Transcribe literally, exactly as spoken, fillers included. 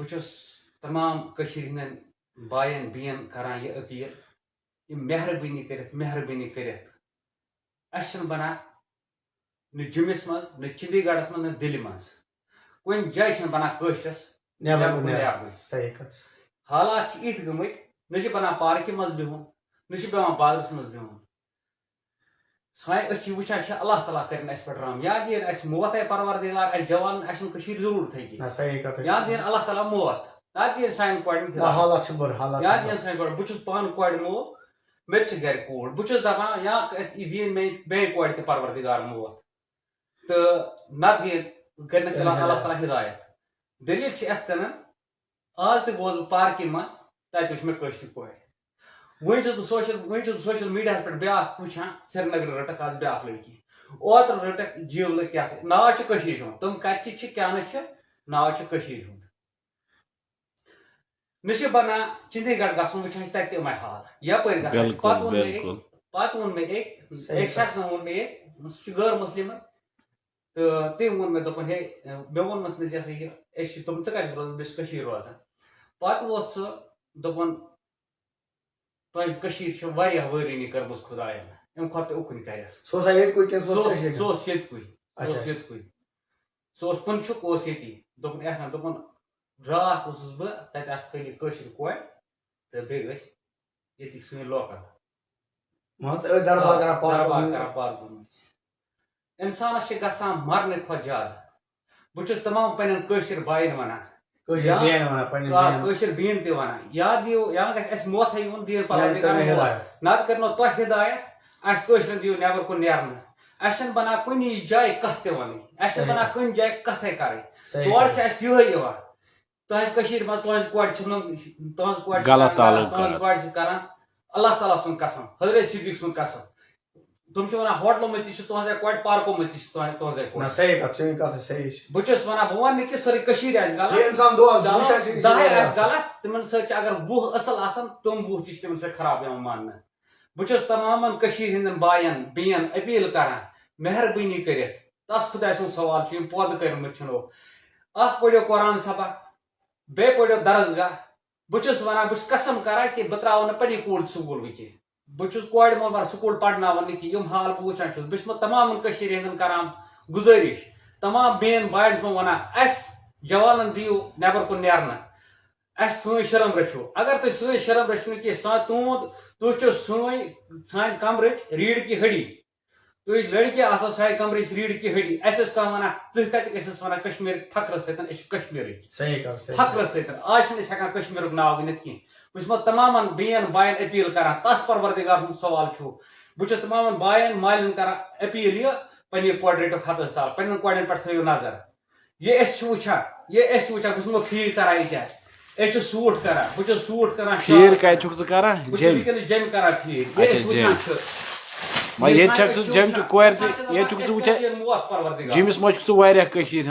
بہٕ چھُس تمام کٔشیٖرِ ہٕنٛدٮ۪ن باین بیٚین کران یہِ اپیل، یہِ مہربٲنی کٔرِتھ، مہربٲنی کٔرِتھ، اَسہِ چھُنہٕ بنان نہٕ جوٚمِس منٛز، نہٕ چندی گڑھس منٛز، نہٕ دِلہِ منٛز۔ کُنہِ جایہِ چھُنہٕ بنان کٲشرِس نٮ۪بر نٮ۪بر کُن کُن نیرُن۔ نیرنٕے۔ صحیح کتھ چھِ۔ حالات چھِ یِتھۍ گٔمٕتۍ، نہ چھِ بنان پارکہِ منٛز بِہُن، نہ چھِ پٮ۪وان بازرس منٛز بِہُن۔ سانہِ أسۍ چھِ وٕچھان چھِ اللہ تعالیٰ کٔرِن اَسہِ پٮ۪ٹھ رحم۔ یا دِیِن اَسہِ موت، اے پروردگار، اَسہِ جوانن، اَسہِ چھُنہٕ کٔشیٖرِ ضروٗرتھٕے کینٛہہ۔ نہ، صحیح کتھ حظ یا چھِ۔ دِیِن اللہ تعالیٰ موت، نہ دِیِن سانٮ۪ن کورٮ۪ن نہ، ہدایت۔ حالات چھِ بُرٕ، حالات یا چھِ دِیِن بُرٕ۔ سانہِ کورِ، بہٕ چھُس پانہٕ کورِ مول، مےٚ تہِ چھِ گرِ کوٗر۔ بہٕ چھُس دپان یا اَسہِ یہِ دِیِن مےٚ بیٚیہِ کورِ تہِ پروردگار موت۔ تہٕ نتہٕ دِیِن، کٔرِنَکھ تٔمِس اللہ، اللہ ہدایت۔ تعالیٰ ہدایت۔ دٔلیٖل چھِ یِتھ کٔنۍ، آز تہِ گوس بہٕ پارکہِ منٛز، تَتہِ وٕچھ مےٚ کٲشرِ کورِ۔ وۄنۍ چھُس بہٕ سوشل، وۄنۍ چھُس بہٕ سوشل میٖڈیاہَس پٮ۪ٹھ بیٛاکھ وٕچھان، سرینگرٕ رٔٹٕکھ آز بیٛاکھ لٔڑکی۔ اوترٕ رٔٹٕکھ جیٖولہٕ کیٛاہ تام۔ ناو چھُ کٔشیٖرِ ہُنٛد۔ تِم کَتہِ چھِ، کیٛاہ نہٕ چھِ، ناو چھُ کٔشیٖرِ ہُنٛد۔ نہ چھِ بنان چندی گڑھ گژھُن، وٕچھان چھِ تَتہِ تہِ یِمَے حال۔ یَپٲرۍ گژھان چھِ۔ بِلکُل، پَتہٕ ووٚن مےٚ أکۍ، بِلکُل۔ پَتہٕ ووٚن مےٚ أکۍ، صحیح أکۍ کَتھ۔ شخصَن ووٚن مےٚ ییٚتہِ، سُہ چھُ غٲر مُسلِمَن۔ تہٕ تٔمۍ ووٚن مےٚ، دوٚپُن، ہے، مےٚ ووٚنمَس مےٚ، یہِ ہسا یہِ، أسۍ چھِ، دوٚپُن، ژٕ کَتہِ چھُکھ روزان؟ بہٕ چھُس کٔشیٖرِ روزان۔ پَتہٕ ووت سُہ، دوٚپُن، تُہٕنٛز کٔشیٖر چھِ واریاہ وٲرٲنی کٔرمٕژ خۄدایَن، اَمہِ کھۄتہٕ تہِ اُکُن کَرٮ۪س۔ سُہ اوسا ییٚتہِ کُے کِنہٕ سُہ سُہ اوس، کٲشِرِ؟ سُہ اوس ییٚتہِ کُے، سُہ اوس اچھا۔ ییٚتہِ کُے۔ سُہ اوس پُنچُک، اوس ییٚتی۔ دوٚپُن، ہے نہ، دوٚپُن، راتھ اوسُس بہٕ تَتہِ، آسہٕ خٲلی کٲشِر کورِ تہٕ بیٚیہِ ٲسۍ ییٚتِکۍ سٲنۍ لوکَل۔ مان ژٕ، أتھۍ دربار آ، کران پارکہِ دربار منٛز۔ کران پارکہِ منٛز۔ اِنسانَس چھِ گژھان مرنہٕ کھۄتہٕ زیادٕ۔ بہٕ چھُس تمام پننٮ۪ن کٲشِر باین وَنان، کٲشِر یا بیٚین وَنان، پننٮ۪ن آ، بیٚین۔ کٲشِر بیٚین تہِ وَنان، یا دِیِو، یا گژھِ اَسہِ موتھٕے یُن، دِیِن یا پروردگار کٔرِو موت۔ ہدایت۔ نتہٕ کٔرِنو تۄہہِ ہدایت، اَسہِ کٲشرٮ۪ن دِیِو نٮ۪بر کُن نیرنہٕ۔ اَسہِ چھَنہٕ بَنان کُنی جایہِ کَتھ تہِ وَنٕنۍ، اَسہِ چھَنہٕ صحیح بَنان کَتھ۔ کُنہِ جایہِ کَتھٕے کَرٕنۍ۔ صحیح تورٕ کَتھ۔ چھِ اَسہِ یِہوٚے یِوان۔ تُہنٛزِ کٔشیٖرِ منٛز تُہنٛزِ کورِ چھِ نہٕ، تُہنٛز کورِ چھِ غلط کران، تعلق تُہنٛزِ کران۔ کورِ چھِ کران۔ اللہ تعالیٰ سُنٛد قسم، حضرت صدیق سُنٛد قسم۔ تِم چھِ وَنان، ہوٹلو منٛز تہِ چھِ تُہنٛزِ کورِ، پارکو منٛز تہِ چھِ تُہنٛزِ، تُہنٛزِ کورِ۔ نہ، صحیح کَتھ، چٲنۍ کَتھ چھِ صحیح چھِ۔ بہٕ چھُس وَنان، بہٕ وَنہٕ نہٕ کہِ سٲرٕے کٔشیٖر آسہِ غلط۔ یہِ اِنسان دۄہَس چلو، وٕچھان چھِ، یہِ چھِ دَہَے واریاہ آسہِ اَصٕل۔ غلط، تِمَن سۭتۍ چھِ اگر وُہ اَصٕل آسَن، تِم وُہ تہِ چھِ تِمَن سۭتۍ خراب یِوان ماننہٕ۔ بہٕ چھُس تمامَن کٔشیٖرِ ہٕنٛدٮ۪ن باین، بیٚین اپیل کران، مہربٲنی کٔرِتھ، تَس خۄداے سُنٛد سوال چھُ، یِم پٲدٕ کٔرمٕتۍ چھِنو۔ اکھ پٔرِو قرآن سبق، بیٚیہِ پٔرِو درس گاہ۔ بہٕ چھُس وَنان، بہٕ چھُس قسم کران کہِ بہٕ ترٛاوَو نہٕ پنٛنہِ کوٗر سکوٗل وٕنہِ کینٛہہ۔ بہٕ چھُس کورِ مول مگر سکوٗل پرناوان نہٕ کینٛہہ۔ یِم حال بہٕ وٕچھان چھُس، بہٕ چھُس یِمَن تمامَن کٔشیٖرِ ہٕنٛدٮ۪ن کران گُزٲرِش، تمام بیٚین باین چھُس بہٕ وَنان، اَسہِ جوانَن دِیِو نٮ۪بر کُن نیرنہٕ، اَسہِ سٲنۍ شرم رٔچھِو۔ اگر تُہۍ سٲنۍ شرم رٔچھِو نہٕ کینٛہہ، سا-، تُہُنٛد، تُہۍ چھِو سٲنۍ، سانہِ کمرٕچ ریٖڑھ کی ہڈی۔ تُہۍ لڑکے آسو سانہِ کمرٕچ ریٖڑھ کی ہڈی۔ اَسہِ ٲس کانٛہہ وَنان، تُہۍ کَتہِ ٲسِس وَنان کشمیٖر فخرٕ سۭتۍ؟ أسۍ چھِ کشمیٖرٕکۍ۔ صحیح کَتھ، صحیح کَتھ۔ فخرٕ سۭتۍ۔ آز چھِنہٕ أسۍ ہٮ۪کان کشمیٖرُک ناو ؤنِتھ کینٛہہ۔ بہٕ چھُس یِمَن تمامَن بیٚین باین اپیل کران، تَس پروردگار سُنٛد سوال چھُ۔ بہٕ چھُس تمامَن باین مالٮ۪ن کران اپیل یہِ، پنٛنہِ کورِ رٔٹِو خطس تل، پنٛنٮ۪ن کورٮ۪ن پٮ۪ٹھ تھٲیِو نظر۔ یہِ أسۍ چھِ وٕچھان، یہِ أسۍ چھِ وٕچھان، بہٕ چھُس یِمو فیٖل کران یہِ کیٛاہ؟ أسۍ چھِ سوٗٹ کران، بہٕ چھُس سوٗٹ کران فیٖر شال کَتہِ چھُکھ ژٕ کران؟ بہٕ چھُس جیٚمۍ۔ وٕنکیٚنَس جیٚمۍ کران فیٖر۔ یہِ اچھا، أسۍ وٕچھان جیٚمۍ۔ چھِ۔ مگر یہِ ییٚتہِ چھَکھ ژٕ سانہِ جیٚمۍ چہِ کورِ تہِ، سانہِ ییٚتہِ چھُکھ ژٕ وٕچھان۔ یہِ موت پروردگار۔ جیٚمِس منٛز چھُکھ ژٕ واریاہ کٔشیٖرِ